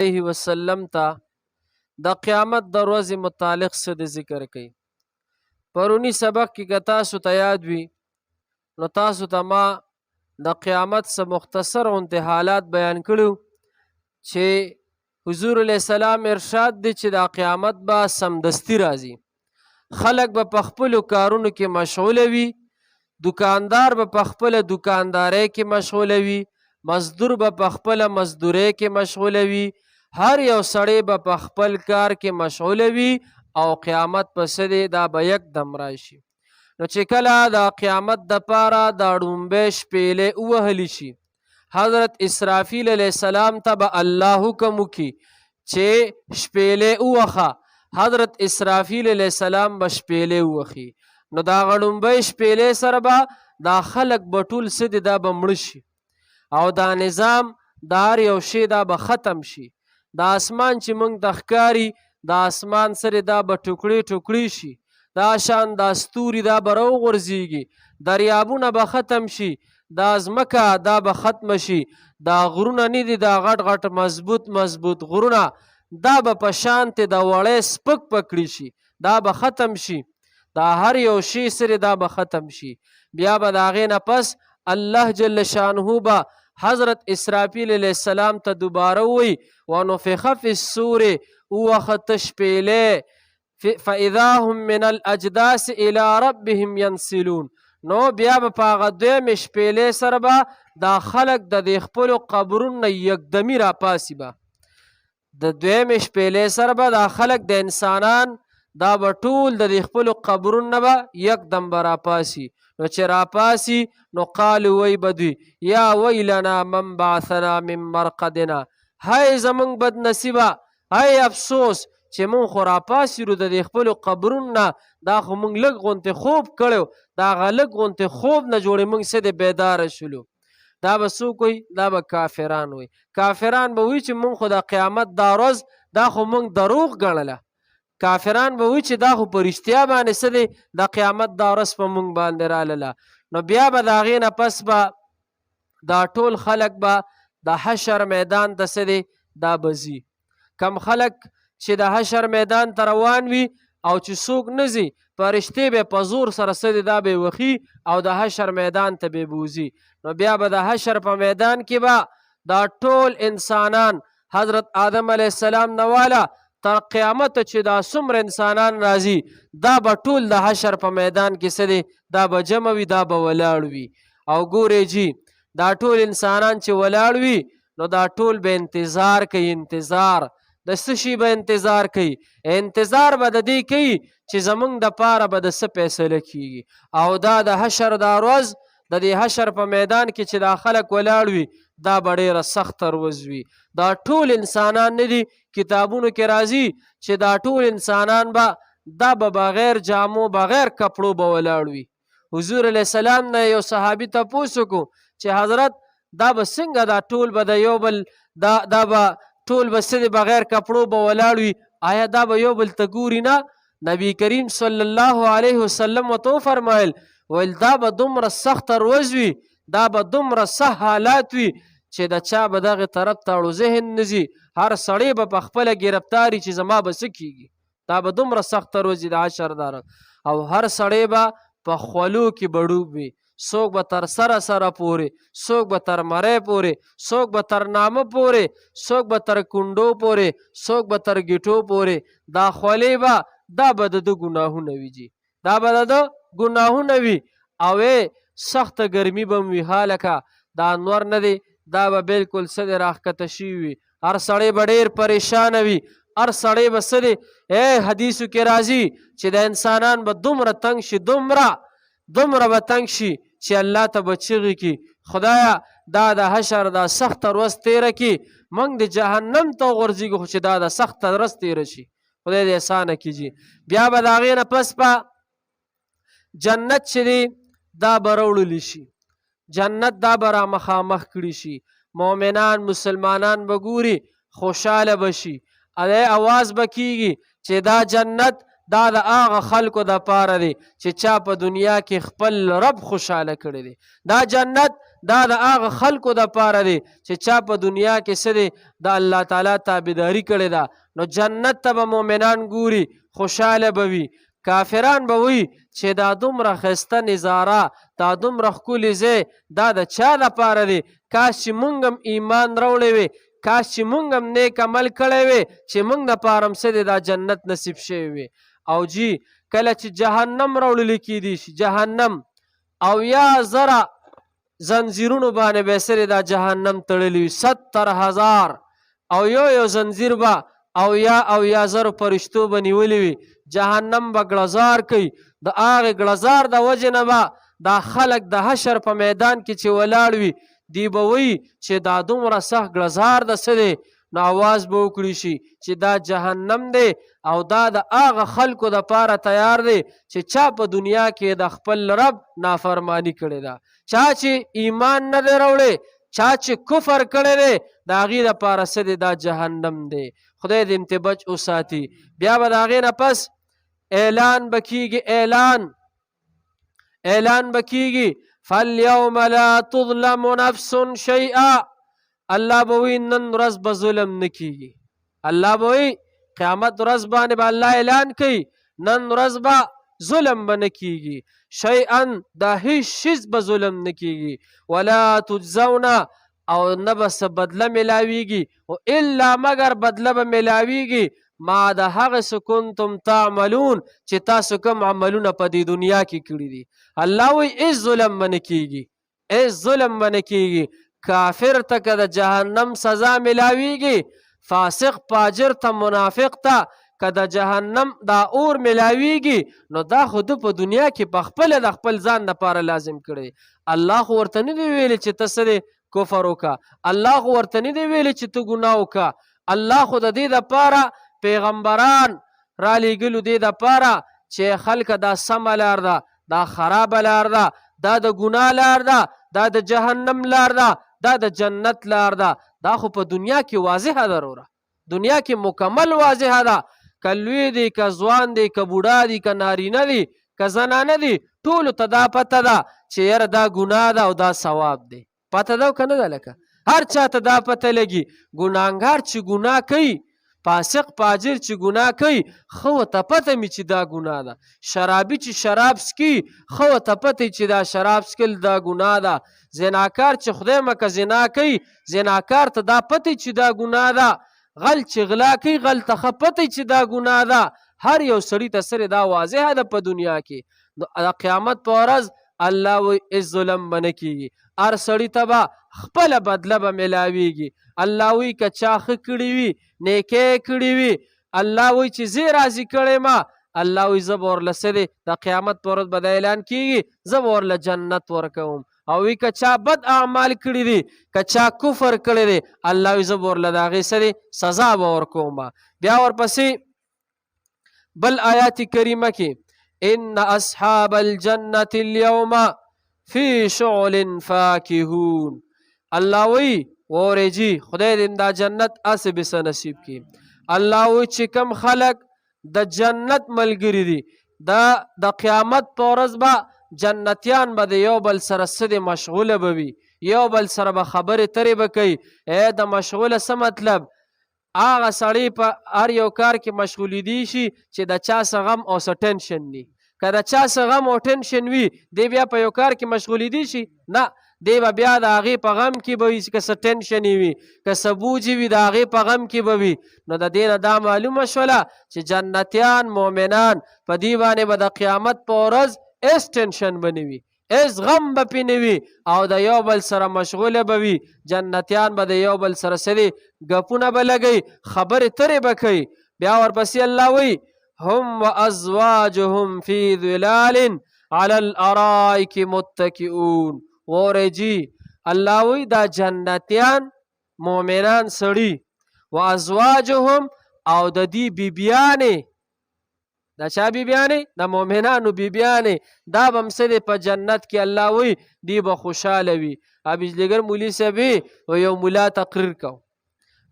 علیه وسلم ته د قیامت د ورځې متعلق څه د ذکر کوي. پرونی سبق کې که تاسو ته یاد وي نو تاسو ته ما د قیامت څه مختصر غونتې حالات بیان کړو چې حضور علیه السلام ارشاد دی چې دا قیامت به سمدستي راځي. خلک به په خپلو کارونو کې مشغوله وي، دکاندار به په خپله دکاندارۍ کې مشغوله وي، مزدور به په خپله مزدورۍ کې مشغوله وي، هر یو سړی به په خپل کار کې مشغوله وي او قیامت په څه دی دا به یکدم راشي. نو چې کله د قیامت دپاره دا ړومبی شپېلی ووهلی شي، حضرت اسرافیل علیه السلام ته به الله حکم وکړي چې شپېلې ووخه. حضرت اسرافیل علیه السلام به شپېلې ووخي، نو دا غړومبۍ شپېلې سره به دا خلک به ټول څه دي دا به مړه شي او دا نظام د هر یو شی دا به ختم شي. دا اسمان چې موږ ته ښکاري دا اسمان سره دا به ټوکړې ټوکړې شي، دا شان دا ستوري دا به راوغورځېږي، دریابونه به ختم شي، دا ځمکه دا به ختمه شي، دا غرونه نه دي دا غټ غټ مضبوط مضبوط غرونه دا به په شانتې د وړی سپک پکړي شي، دا به ختم شي، دا هر یو شی سره دا به ختم شي. بیا به د هغې نه پس الله جل شانه به حضرت اسرافیل علیه السلام ته دوباره ووایي ونفخ فی الصور، ووخه ته شپېلی، فاذا هم من الاجداث الى ربهم ينسلون. نو بیا به په هغه دویمې شپېلې سره به دا خلک د دې خپلو قبرونو نه یکدمي راپاسي. به د دویمې شپېلې سره به دا خلک د انسانان دا به ټول د دې خپلو قبرونو نه به یکدم به راپاسي. نو چې راپاسي نو قالو وی به دوی یا ویلنا من بعثنا من مرقدنا، های زمونږ بد نصیبه، ای افسوس چې مونږ خو راپاسېرو د دې خپلو قبرونو نه، دا خو مونږ لږ غونتې خوب کړی، دا هغه لږ غونتې خوب نه جوړې مونږ څه دی بیداره شولو. دا به څوک وي؟ دا به کافران وي. کافران به وي چې مونږ خو د قیامت دا ورځ دا خو مونږ دروغ ګڼله. کافران به وي چې دا خو په رښتیا باندې څه دی د قیامت دا ورځ په مونږ باندې رالله. نو بیا به د هغې نه پس به دا ټول خلک به د حشر میدان ته څه دی دا به ځي. کم خلک چې د حشر میدان ته روان وي او چې څوک نه ځي فرشتې به په زور سره څه دی دا به وخي او د حشر میدان ته به بوځي. نو بیا به د حشر په میدان کې به دا ټول انسانان حضرت آدم علیه السلام نه واله تر قیامت چې دا څومره انسانان راځي دا به ټول د حشر په میدان کې څه دی دا به جمع وي، دا به ولاړ وي. او ګورې جی دا ټول انسانان چې ولاړ وي نو دا ټول به انتظار کوي. انتظار د څه شي به انتظار کوي؟ انتظار به د دې کوي چې زمونږ د پاره به د څه فیصله کیږي. او دا د حشر دا ورځ د دې حشر په میدان کې چې دا خلک ولاړ وي دا به ډېره سخته ورځ وي. دا ټول انسانان نه دي، کتابونو کې راځي چې دا ټول انسانان به دا به بغیر جامو بغیر کپړو به ولاړ وي. حضور علیه السلام نه یو صحابي تپوس وکړو چې حضرت دا به څنګه دا ټول به د یو بل دا دا به ټول به څه بغیر کپړو به ولاړ وي، آیا دا به یو بل ته ګوري نه؟ نبی کریم صلی الله علیه وسلم ورته وفرمایل ویل دا به دومره سخته ورځ وي، دا به دومره سخت حالات وي چې د چا به دغه طرف ته اړو ذهن نه ځي، هر سړی به په خپله ګرفتاري چې زما به څه کیږي. دا به دومره سخته ورځ وي د حشر داره. او هر سړی به په خولو کې به ډوب وي، څوک به تر سره سره پورې، څوک به تر مرۍ پورې، څوک به تر نامه پورې، څوک به تر کونډو پورې، څوک به تر ګیټو پورې. دا خولې به دا به د ده ګناهونه وي جي، دا به د ده ګناهونه وي. او سخته ګرمي به هم وي، هلکه دا انور نه دی دا به بالکل څه دی راښکته شوي وي. هر سړی به ډېر پریشانه وي، هر سړی به څه دی ای حدیثو کې راځي چې د انسانان به دومره تنګ شي، دومره دومره به تنګ شي چې الله ته به چیغې کړي خدایا دا د حشر دا سخته ورځ تېره کړي، موږ د جهنم ته وغورځېږو خو چې دا د سخته ورځ تېره شي. خدای دې اسانه کړي جي. بیا به د هغې نه پس په جنت چې دی دا به راوړل شي، جنت دا به را مخامخ کړي شي، مؤمنان مسلمانان به ګوري خوشحاله به شي. الی اواز به کیږي چې دا جنت دا د هغه خلکو د پاره دی چې چا په دنیا کې خپل رب خوشحاله کړی دی، دا جنت دا د هغه خلکو د پاره دی چې چا په دنیا کې څه دی د الله تعالی تابعداري کړې ده. نو جنت ته به مؤمنان ګوري، خوشاله به وي. کافران به وي چې دا دومره ښایسته نظاره، دا دومره ښکلي ځای، دا د چا دپاره دی؟ کاش چې مونږ هم ایمان راوړی وی، کاش چې مونږ هم نیک عمل کړی وی، چې مونږ دپاره هم څه دی دا جنت نصیب شوی وی. او جی کله چې جهنم راوړل کېدی شي، جهنم او یا زره زنځیرونو باندې به سره دا جهنم تړلی وي، 70,000، او یو یو زنځیر به او یا زرو فرشتو به نیولي وي. جهنم به ګړزار کوي، د هغې ګړزار د وجې نه به دا خلک د حشر په میدان کې چې ولاړ وي، دی به وایي چې دا دومره سخت ګړزار د څه دی؟ نو आवाز به وکړي شي چې دا جهنم دی او دا د هغه خلکو د پاره تیار دی چې چا په دنیا کې د خپل رب نافرمانی کړې ده، چا چې ایمان نه دی راوړی، چا چې کفر کړی دی، د هغې دپاره څه دی؟ دا جهنم دی. خدای دې ته بچ وساتي. بیا به د هغې نه پس اعلان به کیږي، اعلان به کیږي، فالیوم لا تظلم نفس شیئا. الله به وایي نن ورځ به ظلم نه کیږي. الله به وایي قیامت ورځ باندې به الله اعلان کوي، نن ورځ به ظلم به نه کیږي، شیئا دا هیڅ شیز به ظلم نه کیږي، ولا تجزون او نه به څه بدله ملاویږي، او الا مګر بدله به ملاویږي ما د هغه څه کنتم تعملون چې تاسو کوم عملونه په دې دنیا کې کړي دي. الله وایي هیڅ ظلم به نه کیږي، هیڅ ظلم به نه کیږي. کافر ته که د جهنم سزا ملاویږي، فاسق فاجر ته منافق ته که د جهنم دا اور ملاویږي، نو دا خو ده په دنیا کې په خپله د خپل ځان دپاره لازم کړی. الله خو ورته نه دی ویلي چې ته څه دی کفر وکړه، الله خو ورته نه دی ویلي چې ته ګناه وکړه. الله خو د دې دپاره پیغمبران را لیږلو، دې دپاره چې خلک دا سمه لار ده، دا خرابه لار ده، دا د ګناه لار ده، دا د جهنم لار ده، دا د جنت لار ده. دا خو په دنیا کې واضحه ده وروره، دنیا کې مکمل واضحه ده. که لوی دی، که ځوان دی، که بوډا دی، که نارینه دی، که زنانه دی، ټولو ته دا پته ده چې یاره دا ګناه ده او دا ثواب دی. پته ده او که نه ده؟ لکه هر چا ته دا پته لګي. ګناهګار چې ګناه کوي، فاسق فاجر چې ګناه کوي، ښه ورته پته مي چې دا ګناه ده. شرابي چې شراب څکي، ښه ورته پته چې دا شراب څکل دا ګناه ده. زناکار چې خدای مکه زنا کوي، زناکار ته دا پته چې دا ګناه ده. غل چې غلا کوي، غل ته ښه پته چې دا ګناه ده. هر یو سړي ته سره دا واضحه ده په دنیا کې. نو د قیامت په ورځ الله وایي هېڅ ظلم به نه کیږي، هر سړي ته به خپله بدله به ملاویږي. الله وایي که چا ښه کړي وي، نیکی یې کړي وي، الله وایي چې زه یې راضي کړی ما، الله وایي زه به ورله څه دی د قیامت په ورځ به دا اعلان کیږي، زه به ورله جنت ورکوم. او وایي که چا بد اعمال کړي دي، که چا کفر کړی دی، الله وایي زه به ورله د هغې څه دی سزا به ورکوم. بیا ورپسې بل آیات کریمه کې ان اصحاب الجنة اليوم فی شغل فاکهون. الله وی وورې جی خدای دې دا جنت اسې به څه نصیب کړي. الله وی چې کم خلک د جنت ملګري دي، دا د قیامت په ورځ به جنتیان به د یو بل سره څه دي مشغوله به وي، یو بل سره به خبرې ترې به کوي. ای د مشغوله څه مطلب؟ هغه سړی په هر یو کار کې مشغولېدی شي چې د چا څه غم او څه ټینشن نی. که د چا څه غم او ټینشن وي، دی بیا په یو کار کې مشغولېدی شي؟ نه، دی به بیا د هغې په غم کې به وي چې که څه ټینشن یې وي، که څه بوج وي، د هغې په غم کې به وي. نو د دې نه دا معلومه شوله چې جنتیان مؤمنان په دې باندې به د قیامت په ورځ هېڅ ټینشن به نه وي، هېڅ غم به پې نه وي او د یو بل سره مشغوله به وي. جنتیان به د یو بل سره څه دي ګپونه به لګوي، خبرې ترې به کوي. بیا ورپسې الله وایي هم وازواجهم فی ظلال علی الارائک متکئون. وورئ جی، الله وایي دا جنتیان مؤمنان سړي وازواجهم او د دې بیبیانې، دا چا بیبیانې؟ د مؤمنانو بیبیانې، دا به هم څه دی په جنت کې الله وایي دی به خوشحاله وي. بجلیګر مولوي صاحب یو ملا تقریر کو،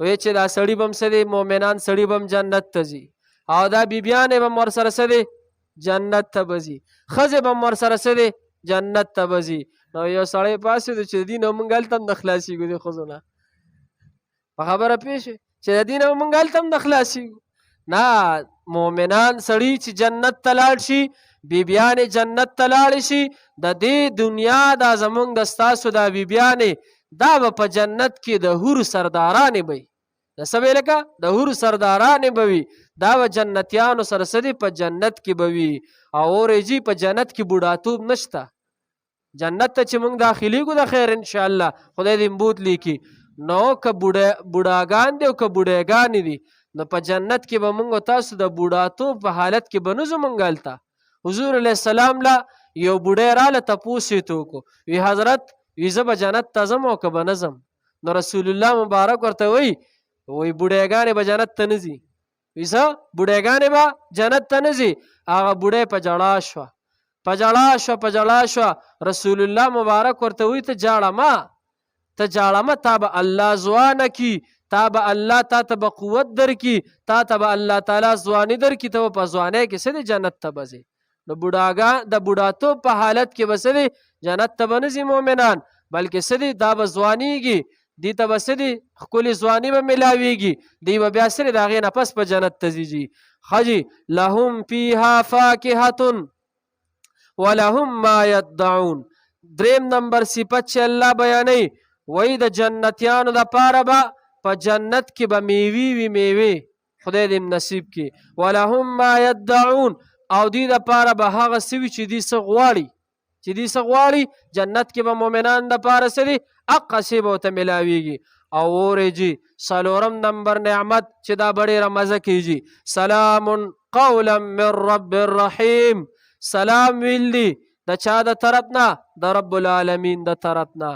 وایي چې دا سړي به هم څه دی مؤمنان سړي به هم جنت ته ځي او دا بیبیانې به هم ورسره څه دی جنت ته به ځي، ښځې به هم ورسره څه دی جنت ته به ځي. نو یو سړی پاڅېدو چې د دین مونږ هلته هم نه خلاصېږو د ښځو نه. په خبره پوه شئ چې د دین مونږ هلته هم نه خلاصېږو. نه، مؤمنان سړي چې جنت ته لاړ شي، بیبیانې جنت ته لاړې شي، د دې دنیا دا زمونږ د ستاسو دا بیبیانې دا به په جنت کې د حور سردارانې به وي. د څه به لکه د حور سردارانې به وي. دا به جنتیانو سره څه دي، په جنت کې به وي. او اورئ جي، په جنت کې بوډاتوب نشته. جنت ته چې موږ داخليږو د خیر ان شاء الله خدای دې بوت لیکي، نو که بوډاګان دي او که بوډاګانې دي، نو په جنت کې به موږ تاسو د بوډاتوب په حالت کې به نه ځو. موږ هلته حضور علیه السلام له یو بوډی راله، تپوس یې ته وکړو، وی حضرت، وی زه به جنت ته ځم او که به نه ځم؟ نو رسول الله مبارک ورته وایي، وایي بوډاګانې به جنت ته نه ځي. وی څه؟ بوډاګانې به جنت ته نه ځي. هغه بوډۍ په ژړا شوه، په ژړا شوه، په ژړا شوه. رسول الله مبارک ورته وایي، ته ژاړه مه، ته ژاړه مه، تا به الله ځوانه کي، تا به الله تا ته به قوت درکي، تا ته به الله تعالی ځواني درکي، ته به په ځوانۍ کې څه دی جنت ته به ځې. نو بوډاګان د بوډاتوب په حالت کې به څه دی جنت ته به نه ځي مؤمنان، بلکې څه دی دا به ځوانیږي، دی ته به څه دی ښکلې ځواني به ملاویږي، دی به بیا څه دی د هغې نه پس په جنت ته ځي جي. ښه جي، لهم فیها فاکهة ولهم ما یدعون. دریم نمبر صفت چې الله بیانوي، وایي د جنتیانو دپاره به په جنت کې به میوې وي، میوې خدای دې نصیب کړي. ولهم ما یدعون، او دوی دپاره به هغه څه وي چې دوی څه غواړي، چې دوی څه غواړي جنت کې به مؤمنان دپاره څه دي هقه څه به ورته ملاویږي. او اورئ جي، څلورم نمبر نعمت چې دا به ډېره مزه کیږي، سلام قولا من رب الرحیم. سلام ویل دي د چا د طرف نه؟ د رب العالمین د طرف نه.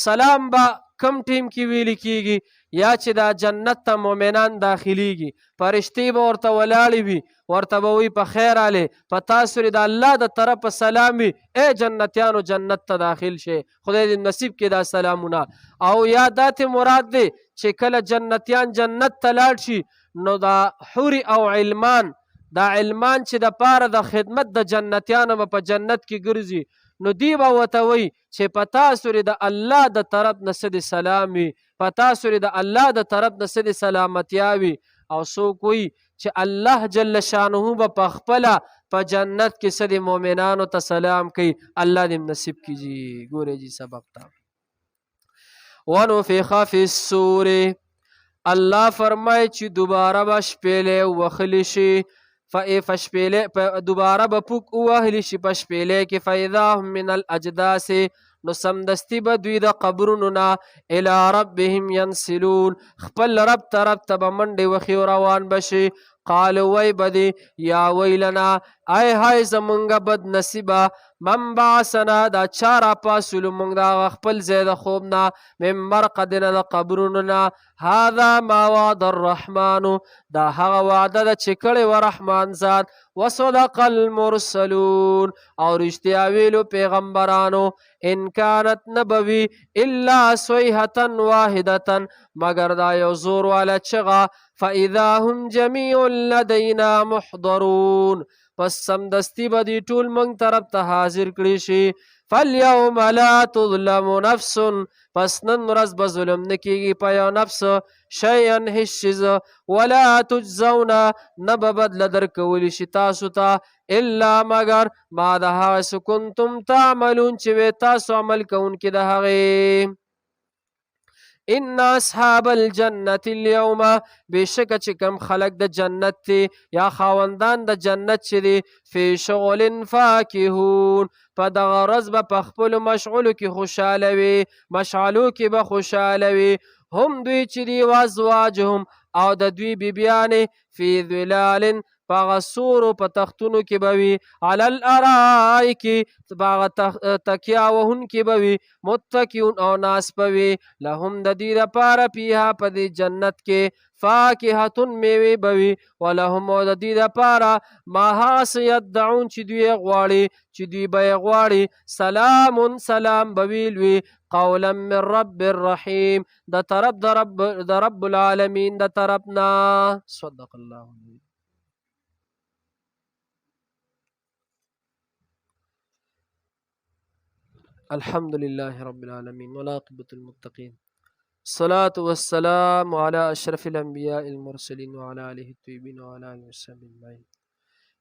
سلام به کم ټیم کې ویل کیږي؟ یا چې دا جنت ته مؤمنان داخليږي، فرشتي به ورته ولاړې وي، ورته به وي په خیر علی، په تاسو د الله د طرف سلام وي، ای جنتیانو جنت ته داخل شئ، خدای دې نصیب کړي دا سلامونه. او یا داتې مراد دی چې کله جنتیان جنت ته لاړ شي، نو دا حوري او علمان، دا علمان چې د پاره د خدمت د جنتیانو به په جنت کې ګرځي، نو دی به ورته وایي چې په تاسو د الله د طرف نه څه د سلام وي، په تاسو د الله د طرف نه څه د سلامتیا وي. او څوک وایي چې الله جل شانه به په خپله په جنت کې څه د مؤمنانو ته سلام کوي. الله دې نصیب کړي جي. ګورئ جي سبق ته، ونفخ فی الصور. الله فرمای چې دوباره به شپېلې ووهلی شي، فشپېلې دوباره به پوک ووهلی شي په شپېلې کې، فاذا هم من الاجداث، نو سمدستي به دوی د قبرونو نه الی ربهم ینسلون، خپل رب طرف ته به منډې وخي او روان به شي. قالو وی به دي، یا ویلنا، ای های زمونږ بد نصیبه، من بعثنا، دا چا راپاسولو مونږ د هغه خپل ځای د خوب نه، من مرقدنا، د قبرونو نه، هذا ما وعد الرحمن، دا هغه وعده ده چې کړې وه رحمان ذات، وصدق المرسلون، او رښتیا ویلو پیغمبرانو، ان کانت نبوي الا صیحة واحدة، مګر دا یو زور والا چغه، فاذا هم جميع لدینا محضرون، پس سمدستي به دی ټول موږ طرف ته حاضر کړی شي. فالیوم لا تظلم نفس، پس نن ورځ به ظلم نه کیږي په یو نفس شیئا هیڅ چیز، ولا تجزون، نه به بدله درکولی شي تاسو ته، الا مګر ما د هغه څه کنتم تعملون چې وی تاسو عمل کوونکي د هغې. ان اصحاب الجنة اليوم، بشک چې کم خلق د جنت دي یا خاوندان د جنت چې دي، فی شغل فاکهون، په دغه ورځ به په خپلو مشغولو کې خوشحاله وي، مشغلو کې به خوشحاله وي. هم دوی چې دي، وازواجهم، او د دوی بیبیانې، فی ظلال، په هغه سورو په تختونو کې به وي، علی الارائک، په هغه تکیا وهونکي به وي، متکئون، او ناست به وي. لهم، د دوی دپاره، فیها، په دې جنت کې، فاکهة، میوې به وي، ولهم، او د دوی دپاره، ما هغه څه، یدعون، چې دوی یې غواړي، چې دوی به یې غواړي. سلام، سلام به ویل وي، قولا من رب الرحیم، د طرف د رب، د رب العالمین د طرف نه. صدق الله. الحمد لله رب العالمين والعاقبة المتقين الصلاة والسلام على أشرف الأنبياء المرسلين وعلى آله الطيبين وعلى آله وصحبه أجمعين.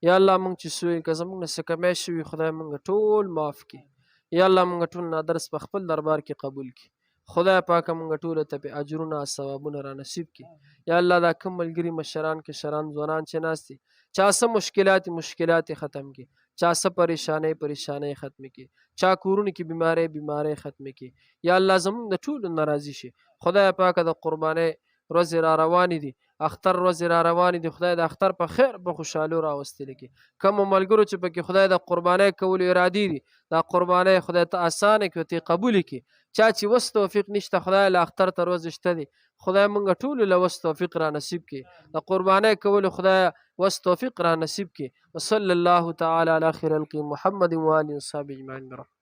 یا الله، مونږ چې سوی، که زمونږ نه څه کمی شوي، خدای مونږ ټول معاف کړي. یا الله، مونږ ټول نه درس په خپل دربار کې قبول کړي. خدای پاک مونږ ټول ته په اجرونه ثوابونه را نصیب کړي. یا الله، دا کوم ملګري، مشران، کشران، ځوانان چې ناست دي، چا څه مشکلات، مشکلات ختم کړي، چا څه پریشانۍ، پریشانۍ ختم کړي، چا کورونو کې بیمارۍ، بیمارۍ ختم کړي. یا الله، زمونږ د ټولو نه راضي شي. خدای پاک، د قربانۍ ورځې را روانې دي، اختر ورځې را روانې دي، خدای د اختر په خیر په خوشحالو راوستل کړي. کوم ملګرو چې پکې خدای د قربانۍ کولو ارادې دي، دا قربانۍ خدای ته اسانه کړي، ته قبول کړي. چا چې وس توفیق نشته، خدای له اختر تر ورځې شته دي، خدای مونږ ټولو له وس توفیق را نصیب کړي، د قربانۍ کولو خدای وس توفیق را نصیب کړي. وصلی الله تعالی علی خیر خلق محمد و آله وصحبه اجمعین برحمتک.